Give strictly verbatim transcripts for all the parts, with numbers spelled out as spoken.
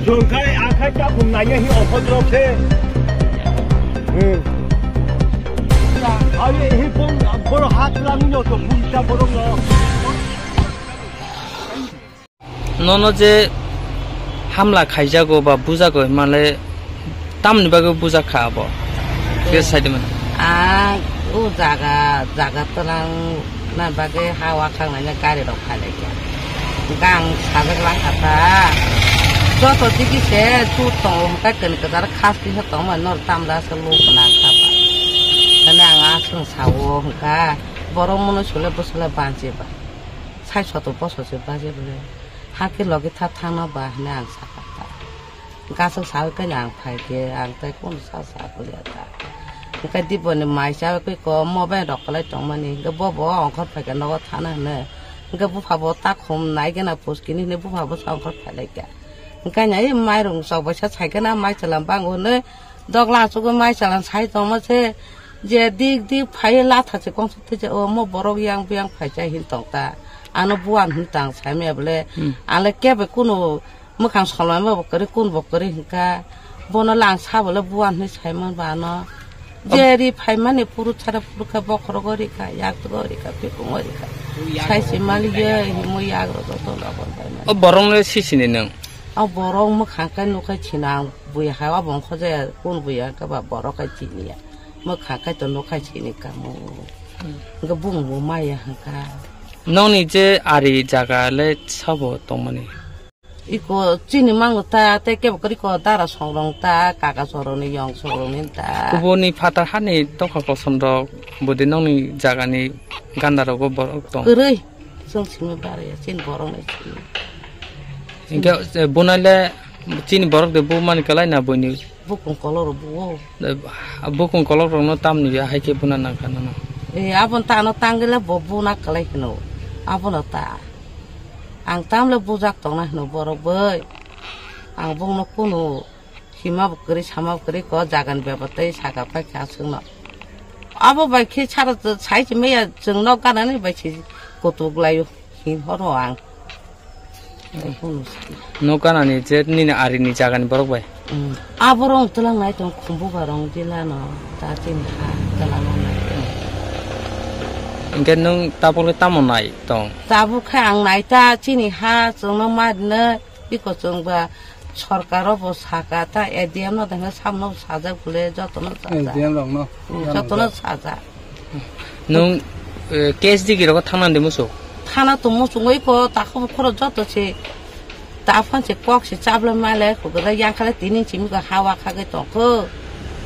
Jongkai akhai ta phung nanya hi ophot rok se. Hmm. Ayo hi phung boro hat lami no to phung ta boro no. Nono je hamla khaijago ba bujago hinmale tamni bagwi bujakha abo? Tei saidi mano. Ang o jaga, jaga twnang na bagwi ha wakhang nai gari rok phai lai kha. Gang sajak lang kha ta. Joto digi se chu tongo hwnkhe kani kwchar khas kisa tongma nor tamda se luk nang kha ba. Tani ang aswng sao hwnkha borok mono sule bwswla banchi ba. Sai soto bosor se baje bole. Hakhe logi tha thangno ba hwnwi ang sakha ta. Gasuk sawi khe ang phai khe ang tei kunu sa sa kuliya ta. Hwnkhe diboni mai chawi khe ko mobile rok kwlai tongmani. Hwnkhe bo bo ongkhor phai khe nogo thana hwnwi. Hwnkhe bupha bo ta khum nai gana puskini hwnwi bupha bo sa ongkhor phai lai kha. Hwnkhe ani mairung chok bai sa sai khe na mai chwla bango hwnwi. Dogla asugwi mai chalan sai tongma se, je dik dik phai latha se kongsa tei je omo borok yang biyang phai chai hin tong ta. Ano buan hin tang sai maya bole. Hmm. Ale kebe kunu mwkhang solma bo kwrwi kun bo kwrwi hinka. Bono lang sa bole buan hin sai man ba ano. Je ri phai mani puru thara puru kha bokhorogo ri kha, yak tugo ri kha, pikungo ri kha. Sai se mali ye himo yak ro to to la bon bai mani. O borok no sisini nang. O borok mwkhang kai nukai sinang. Buya hai obo wngkha je kun buya wngkha ba borok hai chini ya. Mwkhang khai to nuk hai chini kamo. Hmm. Hwnkhe bung bo maya hwnkha. Nokni je ari jaga le sabo tongmani? Iko chini mango ta, tei kebo kwrwi ko dara songrong ta, kaka songrong ni yong songrong ni ta. Kubuni phatar hani tokha kosom rok, budi nokni jaga ni ganda rogo borok tong. Kwrwi. Chwng simi baraya, chini borok nai simi. Hingke, eh, bunai le chini borok de bu mani kalai na buini? Bukung kolor buo. Eh, bukung kolor rok no tam ni ya hai ke buna nang kha nono. Eh, abon ta ano tangila bo buna kalai hino. Abono ta. Ang tamle bujak tongna hino borok bai. Ang bungno kunu Hima bo kwrwi, sama bo kwrwi, ko jaga ni bebak tei saka phai kha chwngno. Abo bai khe sara sai se maya chwng nok gana ni bai se kutuk lai o, hin horo ang. Tei hwnwi se. Nok gana ni je nini ari ni jaga ni borok bai? Hmm. Abo rong twlang nai tong khumbu ba rong dila no, ta tin ha twlang nai tong. Hingke nwng tabuk le tamo nai tong? Tabuk khe ang nai ta chini ha chwngno ma rwnai. Biko chwng ba sorkar o bo saka ta A D M no dengkhe samno sajak bole jotono sajak. A D M rok no. Hmm, jotono sajak. Nwng, eh, K S D G rogo thangna de musu? Thana to muchungwi ko takhuk bukhuk rok joto se ta phone se kok se chabla male ko gada yang khala tini simi ko hawa khagwi tongkho.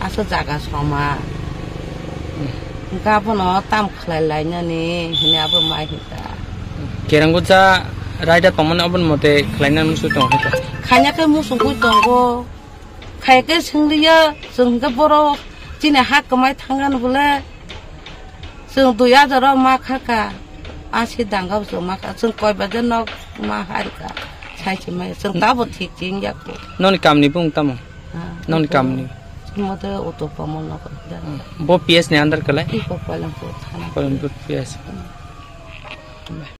Aswk jaga soma. Hwnkhe abono tam khlai lainani hwnwi abo mai hwnkha. Kerang buja raida tongmani aboni mote khlainani musu tong kha. Khaina khe musungwi tongo. Khai khe swngliya, chwng hwnkhe borok chini ha kwmai thangani bole. Chwng dui hajar o ma kha kha, asi danga bo chwng ma kha, chwng koi baje nok ma hari kha, sai se mai, chwng tabo thik ching ya kho. Noni kamni bung tamo? Ha, noni kamni? Mote auto pamo nok da. Bo P S ni under kalai? Iko Koilampur thana. Koilampur P S. Hmm.